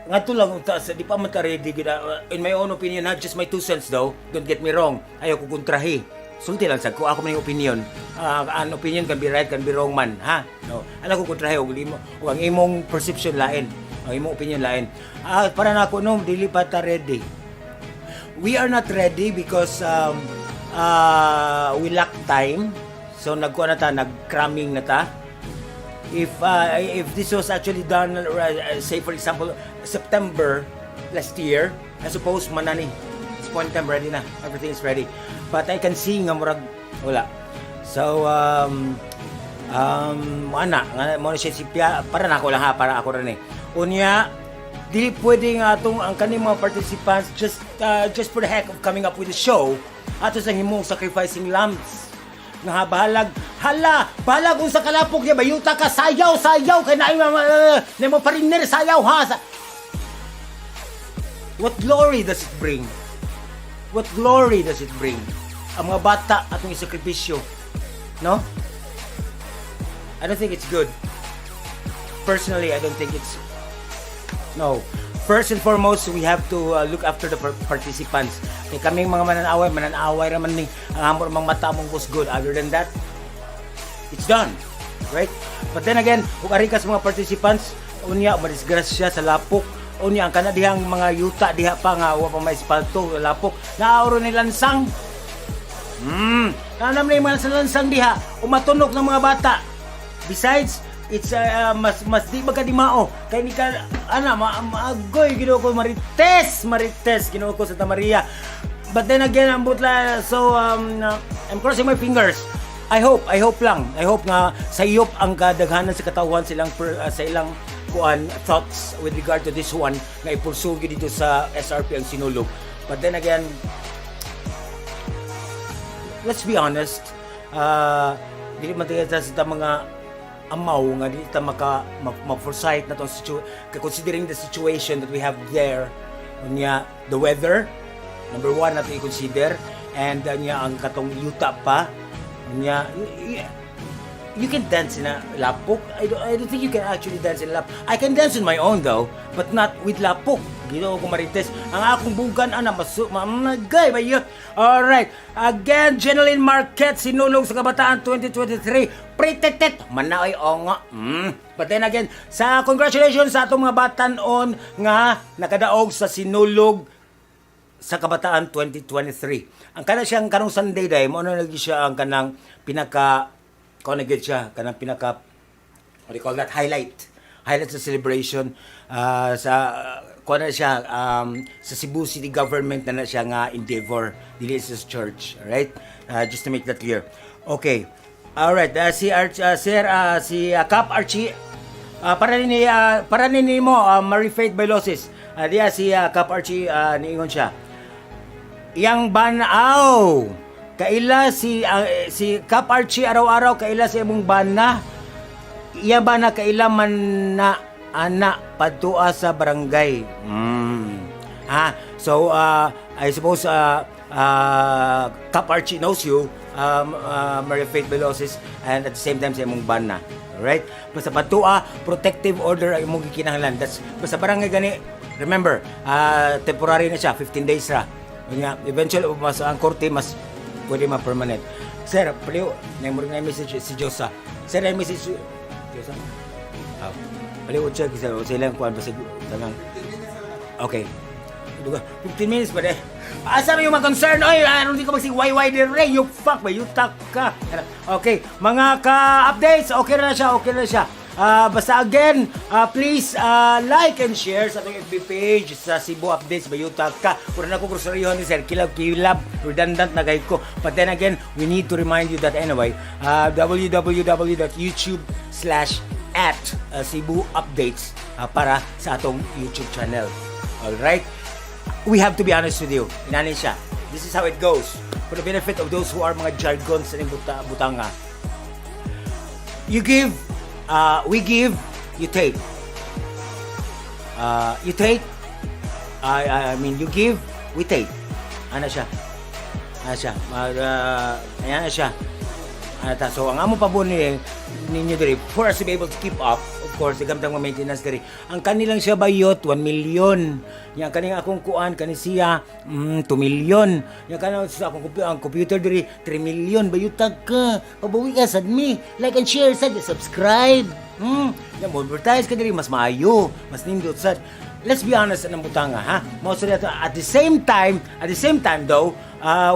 Ngadto lang unta sa di pa man ta ready gid, in my own opinion, not just my two cents though, don't get me wrong, ayaw ko kontrahi, sulti lang sad ko, ako man yung opinion. An opinion can be right, can be wrong man ha, no? Ala ko kontrahi og imo og ang imong perception lain, ang imong opinion lain. Para nako, no, dili pa ta ready. We are not ready because we lack time, so nagkuha na ta, nag-cramming na ta. If this was actually done, say for example September last year, I suppose manani this point in time ready na, everything is ready, but I can see nga murag wala. So ana nga mo na siya sipya para nako lang ha, para ako rin eh. Unya dili pwede nga atong ang kaning mga participants just for the heck of coming up with a show ato sa himong sacrificing lambs nga bahalag hala bahalag unsa kalapok niya bayuta ka, sayaw sayaw kay naay mga nimo pariner, sayaw ha sa. What glory does it bring? What glory does it bring? Ang mga bata atong isakripisyo, no? I don't think it's good. Personally, I don't think it's, no. First and foremost, we have to look after the participants. Kay kaming mga mananaway, mananaway raman ni ang amor mang mata mong was good. Other than that, it's done. Right? But then again, kung ari ka sa mga participants, unya madisgrasya sa lapok, unya ang kana dihang mga yuta diha pa nga wa pa may espalto, lapok, naoro ni lansang. Nanam na yung mga sa lansang diha, umatunok ng mga bata. Besides, it's mas mas di ba ka di mao kay ni ka ana maagoy. Ginoo ko, marites, marites, Ginoo ko, Santa Maria. But then again, ang butla, so I'm crossing my fingers. I hope lang. I hope nga sayop ang kadaghanan sa katawhan silang sa ilang kuan thoughts with regard to this one nga ipursugi dito sa SRP ang Sinulog. But then again, let's be honest, dili man tayo sa mga amaw nga dili ta maka ma-foresight na tong considering the situation that we have there, unya the weather, number one nato i-consider, and unya ang katong yuta pa, unya you can dance in a lapok. I don't think you can actually dance in a lapok. I can dance on my own though, but not with lapok. Ginoo ko, Marites. Ang akong bugan ana masu mamagay ba yun? Alright. Again, Jeneline Marquez, Sinulog sa Kabataan 2023. Pritetet manaoy ongo. But then again, sa congratulations sa atong mga batan-on nga nakadaog sa Sinulog sa Kabataan 2023. Ang kana siyang karong Sunday day, mo na lagi siya ang kanang pinaka kuan na gyud siya, kanang pinaka, what do you call that, highlight. Highlight sa celebration sa kuan na siya sa Cebu City Government na siya nga endeavor, dili sa church, alright? Just to make that clear. Okay. Alright, si Arch, Sir si Cap Archie, para ni nimo Marie Faith Bailosis. Diya si Cap Archie, niingon siya. Iyang banaw. Kaila si Cap Archie araw-araw kaila sa imong bana. Iya bana kaila man na ana padtua sa barangay. Ah, so I suppose Cap Archie knows you, Maria Faith Velocis, and at the same time sa imong bana. Alright? Basta padtua, protective order ang imong gikinahanglan. That's basta barangay gani. Remember, temporary na siya, 15 days ra. Unya, eventually mas ang korte mas pwede ma-permanent. Sir, paliw, na na message si Josa. Sir, na message si Josa. Ah, paliw siya kasi sa ilang kuan basig tanang. Okay. Duga, 15 minutes pa de. Asa yung mga concern? Oy, ano di ko magsig YY dire? You fuck ba? You tak ka. Okay, mga ka-updates, okay na siya, okay na siya. Basta again, please like and share sa atong FB page sa Cebu Updates Bayuta ka. Pura na ko groceryhon ni Sir Kilab Kilab, redundant na gay ko. But then again, we need to remind you that anyway, www.youtube/@CebuUpdates para sa atong YouTube channel. Alright? We have to be honest with you. Inani siya. This is how it goes. For the benefit of those who are mga jargons sa butanga. You give, we give, you take. You take, I mean, you give, we take. Ano siya? Ano siya? Ayan na siya. Ano ta? So, ang amo pa ni ninyo diri, for us to be able to keep up, of course, igamtang mga maintenance diri. Ang kanilang siya bayot, 1 million. Yang kaning akong kuan, kani siya, 2 million. Yang kanang sa akong ang computer diri, 3 million. Bayutag ka. Pabawi ka sad mi. Like and share sad, subscribe. Yang mo advertise ka diri, mas maayo, mas nindot sad. Let's be honest anang butanga, ha? Mao sa at the same time though,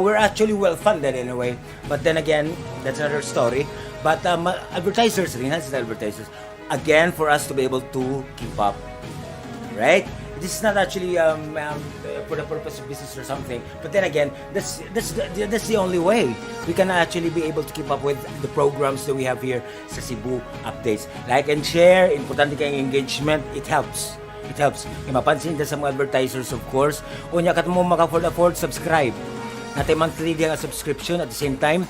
we're actually well funded anyway. But then again, that's another story. But advertisers rin, ha? Sa advertisers. Again, for us to be able to keep up. Right? This is not actually for the purpose of business or something. But then again, that's the only way we can actually be able to keep up with the programs that we have here sa Cebu Updates. Like and share, importante kayong engagement, it helps. It helps. Kaya mapansin din sa mga advertisers, of course. Unya, kat mo maka-afford, subscribe. Natay monthly diya nga subscription. At the same time,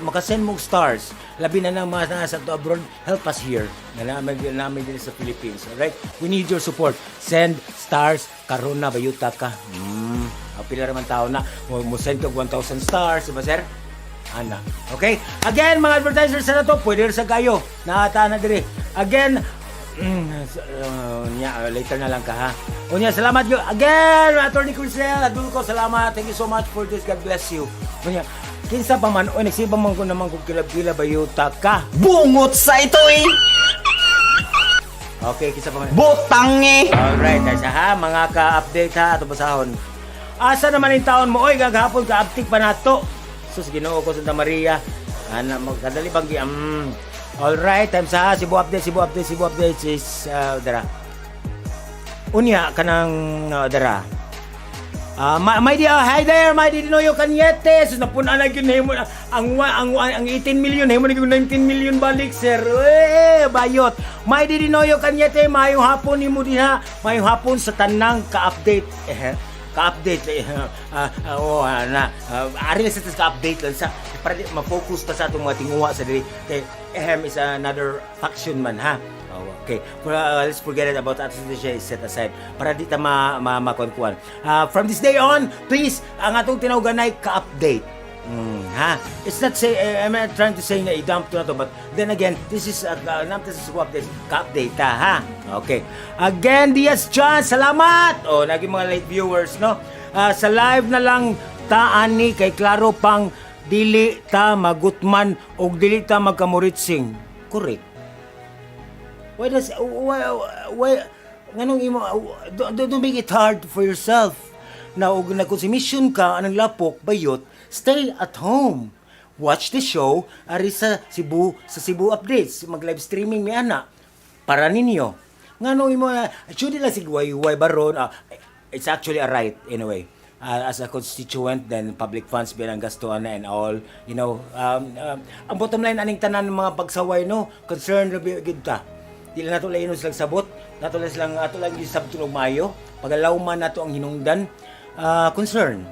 makasend mo stars. Labi na ng mga nasa to abroad, help us here. Na namin, namin din sa Philippines. Alright? We need your support. Send stars, karon na bayuta ka. Pila raman tao na mo send kag 1,000 stars, di ba, sir? Ana. Okay? Again, mga advertisers sa na to, pwede rin sa kayo. Naata na diri. Again, nya, later na lang ka ha. Unya, salamat yo. Again, Attorney Crisel, Adulco, salamat. Thank you so much for this. God bless you. Unya, kinsa pa man, o nagsiba man ko naman kung kilab-kilab bayuta ka. Bungot sa itoy! Okay, kinsa pa man. Butangi! Alright, guys, ha, mga ka-update ha, ato basahon. Asa naman yung taon mo? Oy, gagahapon ka-uptick pa nato. Sus, Ginoo ko, Santa Maria. Ana, magkadali bang Alright, time sa Cebu Update, Cebu Update, Cebu Updates is dara. Unya kanang dara. May di, hi there, may di Dinoyo Cañete. So napun-an na gyud nahimo na ang 18 million nahimo na gyud 19 million balik, sir. Eh, bayot. May di Dinoyo Cañete, maayong hapon nimo diha. Maayong hapon sa tanang ka-update. Eh, ka-update eh, oh, na ari lang sa ka-update lang sa para di ma-focus pa sa atong mga tinguha sa diri kay ehem is another faction man ha. Oh, okay. But, let's forget it about that, siya is set aside para di ta ma, ma makuan. From this day on, please, ang atong tinawganay ka-update. Ha? It's not say I'm not trying to say na i-dump to na to, but then again, this is not this is what this ka-update ta, ha? Okay. Again, Diaz John, salamat. Oh, naging mga late viewers, no? Sa live na lang ta ani kay klaro pang dili ta magutman og dili ta magkamuritsing. Correct. Why nganong imo don't make it hard for yourself na og nagkonsumisyon ka anang lapok, bayot, stay at home, watch the show ari sa Cebu Updates. Mag live streaming mi ana para ninyo. Ngano imo should lang sig way baron? It's actually a right anyway, as a constituent. Then public funds bilang gastuan na and all. Ang bottom line aning tanan ng mga pagsaway, no, concerned ra gyud ta. Di lang nato lain silang sabot, nato lang silang ato lang gisabton og maayo pagalaw man nato ang hinungdan. Concern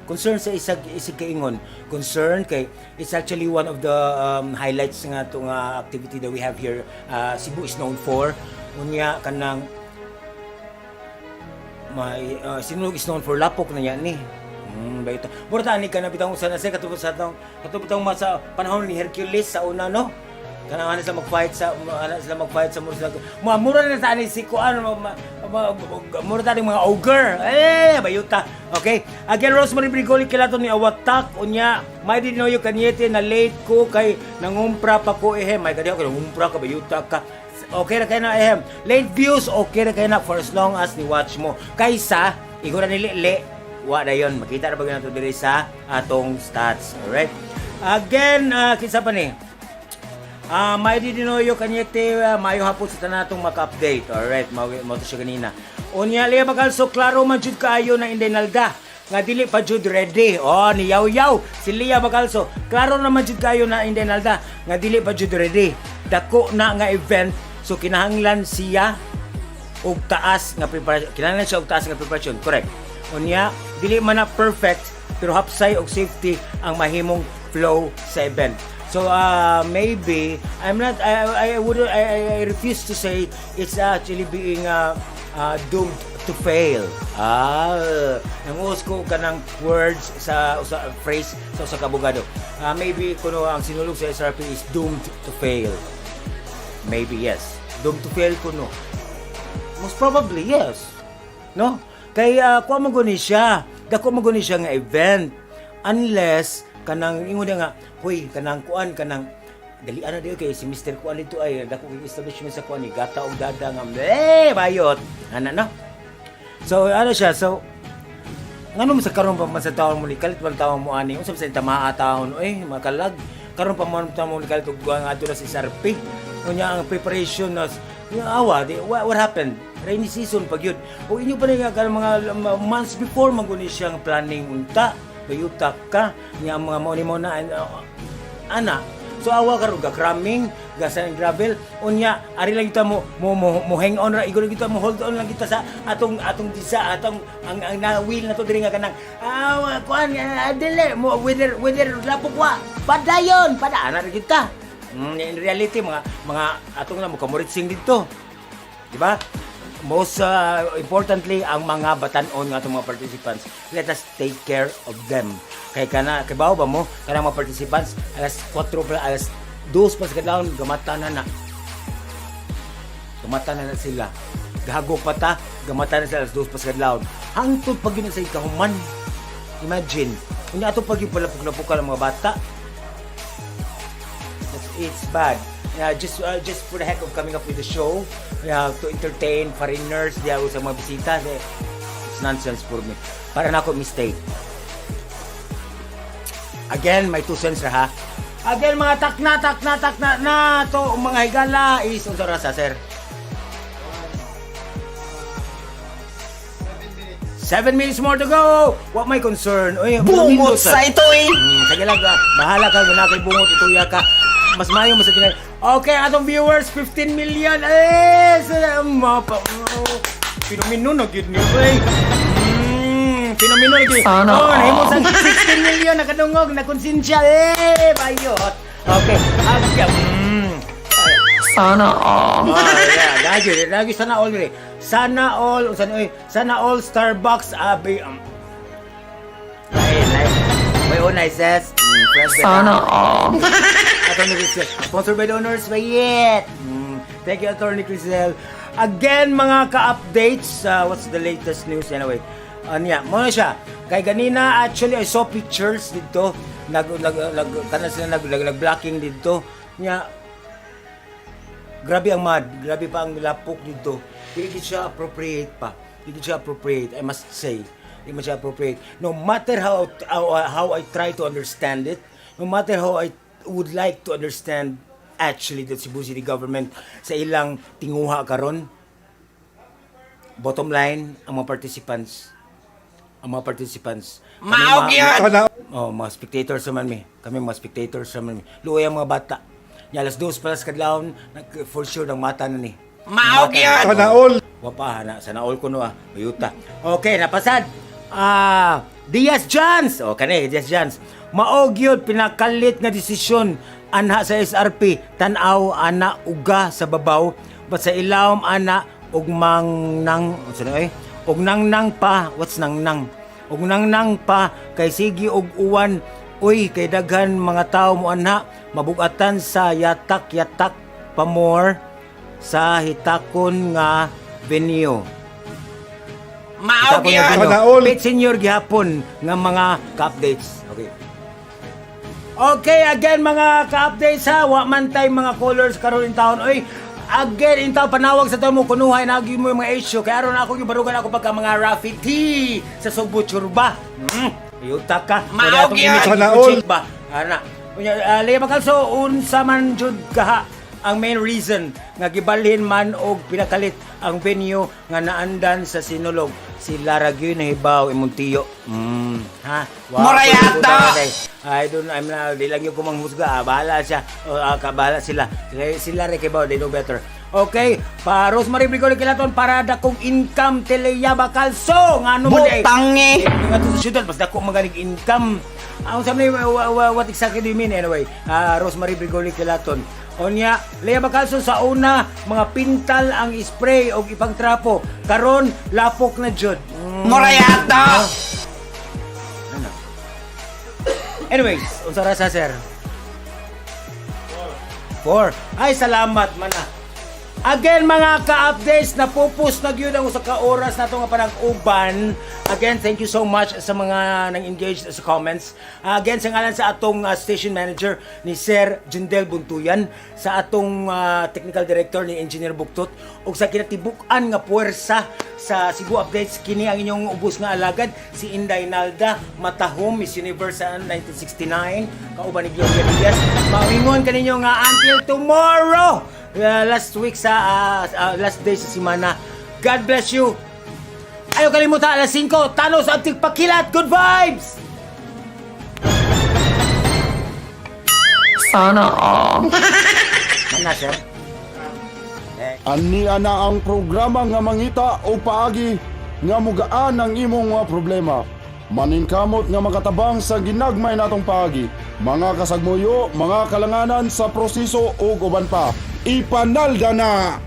concern sa isag isig kaingon, concern kay it's actually one of the highlights nga to nga activity that we have here. Cebu is known for, unya kanang may Sinulog is known for lapok na yan ni. Baito. Mura ta ani ka na bitang usa na siya katubod sa atong katubod tong sa panahon ni Hercules sa una, no. Kanang ana sila mag-fight sa mura sila. Mga mura na ta ani si kuan mura ta ni mga ogre. Eh, bayuta. Okay. Again, Rosemary Brigoli kilato ni awatak. Unya may di Noyo Cañete, na late ko kay nangumpra pa ko ehem. May kadiyo kay nangumpra ka, bayuta ka. Okay ra kay na ehem. Late views, okay ra kay na for as long as ni watch mo. Kaysa igora ni Lili, wa na yon. Makita ra ba nato diri sa atong stats. Alright. Again, kinsa pa ni? May di Dinoyo Cañete, mayo hapon sa tanan atong maka-update. Alright, mao mao to siya ganina. Unya Lea Bacalso, klaro man jud kaayo na Inday Nalda nga dili pa jud ready. Oh, ni yaw yaw si Lea Bacalso. Klaro naman jud kaayo na Inday Nalda nga dili pa jud ready. Dako na nga event, so kinahanglan siya og taas nga preparation. Kinahanglan siya og taas nga preparation, correct. Unya, dili man na perfect pero hapsay og safety ang mahimong flow sa event. So maybe I'm not I would I refuse to say it's actually being doomed to fail. Ah, nanguos ko kanang words sa phrase sa usa ka abogado. Maybe kuno ang Sinulog sa SRP is doomed to fail. Maybe yes. Doomed to fail kuno. Most probably, yes. No? Kay kuha mo guni siya. Dako mo guni siya nga event. Unless, kanang, ingon niya nga, huy, kanang kuan, kanang, dali ana diyo kay si Mr. Kuan dito ay dako kay establishment sa kuan ni gata og dada nga eh bayot ana, no? So ano siya, so ngano mo sa karon pa man sa taon mo ni kalit man taon mo ani, unsa sa tamaa taon eh makalag karon pa man taon mo ni kalit og nga adto na si SRP? Unya ang preparation na yung awa di what happened, rainy season pag yun o inyo pa rin nga kanang mga months before man guni siyang planning. Unta bayutak ka nya ang mga mao ni mo na ana. So awa karon ga cramming, ga sand gravel. Unya ari lang kita mo hang on ra igor kita mo hold on lang kita sa atong disa atong ang na wheel na to diri nga kanang kuan dili mo whether lapok wa padayon pada ana ra kita. In reality mga atong na mo kamuritsing dito. Di ba? Most importantly, ang mga batanon nga atong mga participants, let us take care of them. Kay kana, kay bawo ba mo, kanang mga participants, alas 4 pa, alas 2 pa sa kadlawon, gamata na na. Gamata na na sila. Gahago pa ta, gamata na sila alas 2 pa sa kadlawon. Hangtod pag yun sa ikahuman. Imagine. Unya ato pag yung palapok-lapok ka ng mga bata, it's bad. Just for the heck of coming up with the show, to entertain foreigners, diya sa mga bisita, eh, it's nonsense for me. Para na ako mistake. Again, may 2 cents ra ha. Again, mga takna, takna, takna na to, mga higala is unsa rasa, sir? 7 minutes more to go. What my concern? Uy, Bungot sa ito eh! Sige lang, ah. Bahala ka, wala kay bungot, ituya ka. Mas mayo mo sa tinay. Okay, atong viewers, 15 million. Eh, sa pa, oh, fenomeno na gyud ni eh. Fenomeno na gyud. Sana Oh, nahimo all. sa 16 million nakadungog, nakonsensya. Eh, bayot. Okay, agya. Sana all. Oh, yeah, lagi, lagi sana all rin. Sana all, sana, oy, sana all Starbucks abi. Lain, lain. May unay says, fresh ba Sana all. Attorney Crisel. Sponsored by the owners, Bayet. Thank you, Attorney Crisel. Again, mga ka-updates, what's the latest news anyway? Ano niya, muna siya. Kay ganina, actually, I saw pictures dito. Nag, nag, nag, kana sila nag, nag, nag-blocking dito. Niya, grabe ang mud, grabe pa ang lapok dito. Hindi gid siya appropriate pa. Hindi gid siya appropriate, I must say. Hindi man siya appropriate. No matter how I try to understand it, no matter how I would like to understand actually the Cebu City government sa ilang tinguha karon, bottom line, ang mga participants, kami Maog yun! Oh, mga spectators naman mi. Kami mga spectators naman mi. Luoy ang mga bata. Nya alas 2 pa sa kadlawon, nag for sure ng mata na ni. Maog yun! Sana all. Wa pa na sana all kuno ah. Mayuta. Okay, napasad. Ah, Diaz Jans. O kani Diaz Jans. Maog yun pinakalit nga desisyon anha sa SRP tan-aw ana uga sa babaw but sa ilawom ana ug mang nang unsa na eh ug nang nang pa. What's nang nang? Ug nang nang pa kay sige og uwan uy, kay daghan mga tao mo anha mabugatan sa yatak yatak pa more sa hitakon nga venue. Maog Hitakon nga yun! venue. Sana all. Pet senior gihapon nga mga ka-updates. Okay. Okay, again mga ka-updates ha, wa man tay mga callers karon in town. Oy, again in town panawag sa taon mo kunuhay na mo yung mga issue. Kay aron ako yung barugan ako pagka mga Rafi T sa Sugbo Churba. Yuta ka. Maog Wala atong yun! image Sana all. ba? Ana. Unya, Lea Bacalso, unsa man jud kaha ang main reason nga gibalhin man og pinakalit ang venue nga naandan sa Sinulog? Si Lara gyud nahibaw imong tiyo. Ha? Wow, Mura yata! I don't, I'm not, di lang yung kumanghusga. Ah, bahala siya. O, kabahala sila. Sila, sila rin kibaw, they know better. Okay, pa Rosemary Brigol Kilaton para dakong income Teleya Bacalso. Nga ano man eh. Butang eh! Nga to sa syudad, mas dako magaling income. Ang sabi ni, what exactly do you mean anyway? Ah, Rosemary Brigoli Kilaton. Onya, Lea Bacalso, sa una, mga pintal ang spray og ipang trapo. Karon, lapok na jud. Mura yata! Ano? Anyways, unsa rasa, sir? Four. Ay, salamat man ah. Again, mga ka-updates, napupus na gyud ang usa ka oras nato nga panag-uban. Again, thank you so much sa mga nang-engage sa comments. Again, sa ngalan sa atong station manager ni Sir Jundel Buntuyan, sa atong technical director ni Engineer Buktot, ug sa kinatibuk-an nga puwersa sa Cebu Updates, kini ang inyong ubos nga alagad, si Inday Nalda Matahom, Miss Universe sa 1969, kauban ni Gloria Diaz. Mawingon kaninyo nga until tomorrow! Last week sa last day sa simana. God bless you. Ayaw kalimutan alas 5, Thanos ang tigpakilat. Good vibes! Sana all. Mana, sir? Ani ana ang programa nga mangita o paagi nga mugaan ang imong mga problema. Maningkamot nga makatabang sa ginagmay natong paagi. Mga kasagmuyo, mga kalanganan sa proseso ug uban pa. Ipanalda na!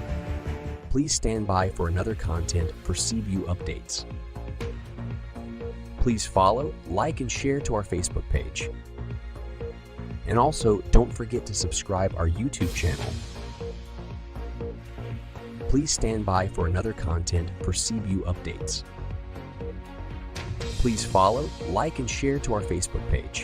Please stand by for another content for Cebu Updates. Please follow, like, and share to our Facebook page. And also, don't forget to subscribe our YouTube channel. Please stand by for another content for Cebu Updates. Please follow, like, and share to our Facebook page.